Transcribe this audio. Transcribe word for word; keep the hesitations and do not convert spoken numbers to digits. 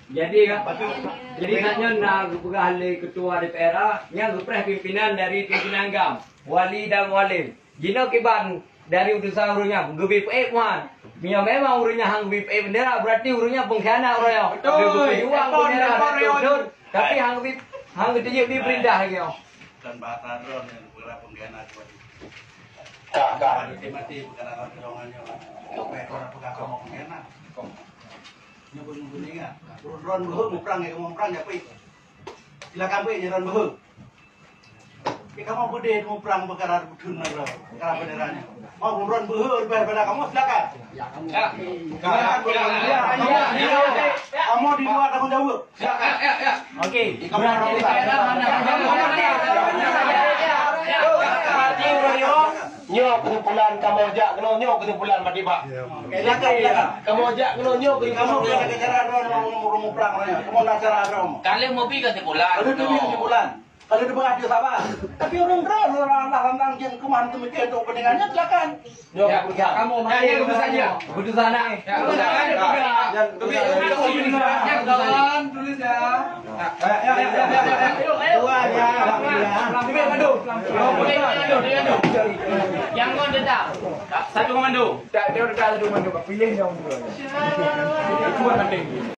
Jadi, jadi, nyan na geupeugah lé ketua D P R A, nyan geupreh pimpinan dari pimpinan GAM, wali dan mualim. Jinoe kiban dari utusan ureuëng nyan geubi peuék muhan. Meunyoe memang ureuëng nyan han geubi peuék bendera, berarti ureuëng nyan pengkhianat ureuëng nyan. Betul. Dia geupeuyuang bendera betul, tapi han geubi, han geuteujeuet bi perintah lagée nyoe. Dan bahasa droe nyang peugah pengkhianat. Ka, ka. Mati-mati peugah droe nyoe. Sampai kau nak peugah kamu pengkhianat. Nyoe pun ingat. Droe beuhe muprang ya, kamu muprang ya, pi. Silakan pi, droe beuhe. Kamu beudeh muprang perkara beutôi nanggroe, perkara bendera nyoe. Mau droe beuhe leubeh daripada kamu, silakan. Ya, ya, ya, ya, ya. Kamu di luar tanggung jawab. Ya, ya, ya, ya. Oke. Berarti daerah mana? Nyoe kesimpulan kamoe jak keunoe, nyoe kesimpulan Pak Tibak. Silakan, silakan. Kamoe jak keunoe, nyoe kesimpulan. Kamu kena bicara dulu, mau, mau, mau perang, kamu nak cara dulu. Kalau mau bi kesimpulan. Kalau tu bi kesimpulan. Kalau tu berarti sabar. Tapi orang droe, orang Allah, orang jin, kuman tu mikir untuk kepentingannya, silakan. Nyoe keputusan. Ya, ya, keputusan ya. Keputusan nak. Ya, keputusan. Ya, keputusan. Ya, keputusan. Tulis ya. Ya, ya, ya, ya, ya, ya. Tuan ya. Yang kau tetap. Satu komando. Tak, dia dah satu komando. Pilih yang dua. Itu buat penting.